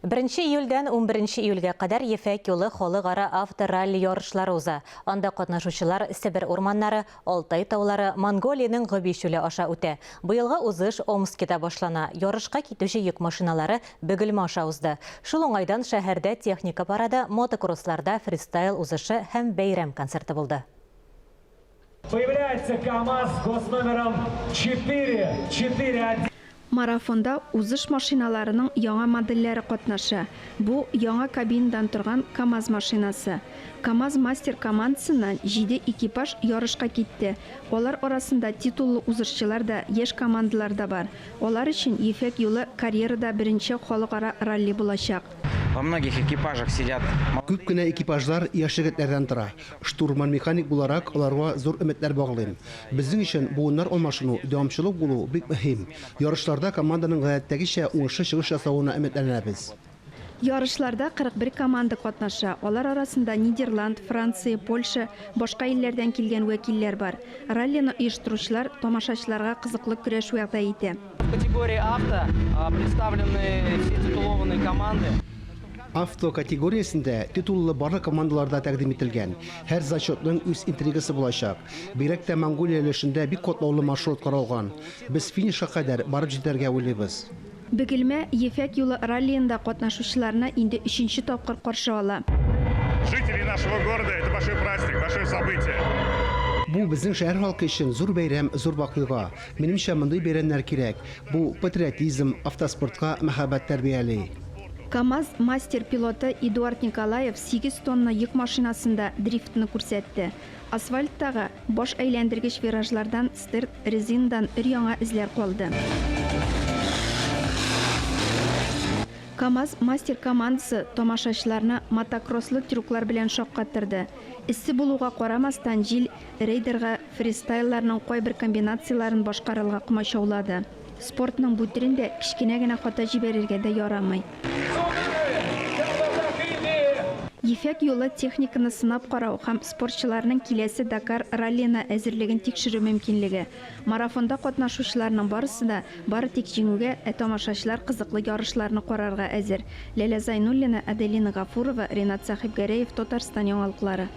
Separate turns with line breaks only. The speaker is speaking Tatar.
Беренче июльдән унберенче июльгә кадәр Ефәк юлы халыкара авторалли ярышлары уза. Анда катнашучылар Себер урманнары, Алтай таулары, Монголиянең Гоби чүле аша үтә. Быелгы узыш Омскида башлана. Ярышка китүче йөк машиналары Бөгелмә аша узды. Шул уңайдан шәһәрдә техника парады, мотокроссларда фристайл узышы һәм бәйрәм концерты булды.
Появляется КАМАЗ с госномером 4, 4, 1.
Марафонда узыш машиналарының яңа модельләре катнаша. Бу, яңа кабинадан торган КАМАЗ машинасы. КАМАЗ-Мастер командасыннан җиде экипаж ярышка китте. Алар арасында титуллы узышчылар да, яшь командалар да бар. Алар өчен Ефәк юлы карьерада беренче халыкара ралли булачак.
Во многих экипажах сидят
Күп кенә экипажлар яшь егетләрдән тора. Штурман-механик буларак, аларга зур өметләр баглыйм. Безнең өчен буыннар алмашыну, дәвамчылык булу бик мөһим. Ярышларда команданың гадәттәгечә уңышлы чыгыш ясавына өметләнәбез.
Ярышларда 41 команда катнаша, алар арасында Нидерланд, Франция, Польша, башка илләрдән килгән вәкилләр бар. Раллины оештыручылар тамашачыларга кызыклы көрәш вәгъдә итә.
В категории авто представлены все титулованные команды.
Авто категориясендә титуллы барлык командалар да тәкъдим ителгән. Һәр зачетның үз интригасы булачак. Бигрәк тә Монголия өлешендә бик катлаулы маршрут каралган. Без финишка кадәр барып җитәргә уйлыйбыз.
Бөгелмә Ефәк юлы раллиенда катнашучыларны инде өченче тапкыр каршы ала.
Жители нашего города, это большой праздник, большое событие.
Бу безнең шәһәр халкы өчен зур бәйрәм, зур вакыйга. Минемчә, мондый бәйрәмнәр кирәк. Бу патриотизм, автоспортка мәхәббәт тәрбияли.
КАМАЗ мастер-пилоты Эдуард Николаев сигез тонна йөк машинасында дрифтны күрсәтте. Асфальттагы баш әйләндергеч виражлардан стерт резинадан өр-яңа эзләр калды. КАМАЗ мастер командасы тамашачыларны мотокросслы трюклар белән шаккатырды. Эссе булуга карамастан, җил рейдерга фристайлларның кайбер комбинацияләрен башкарырга комачаулады. Спортның бу төрендә кечкенә генә хата җибәрергә дә ярамый. Ефәк юлы техниканы сынап карау һәм спортчыларның киләсе Дакар раллиена әзерлеген тикшерү мөмкинлеге. Марафонда катнашучыларның барысы да бары тик җиңүгә, ә тамашачылар кызыклы ярышларны карарга әзер. Ләлә Зайнуллина, Аделина Гафурова, Ринат Сәхибгәрәев, Татарстан яңалыклары.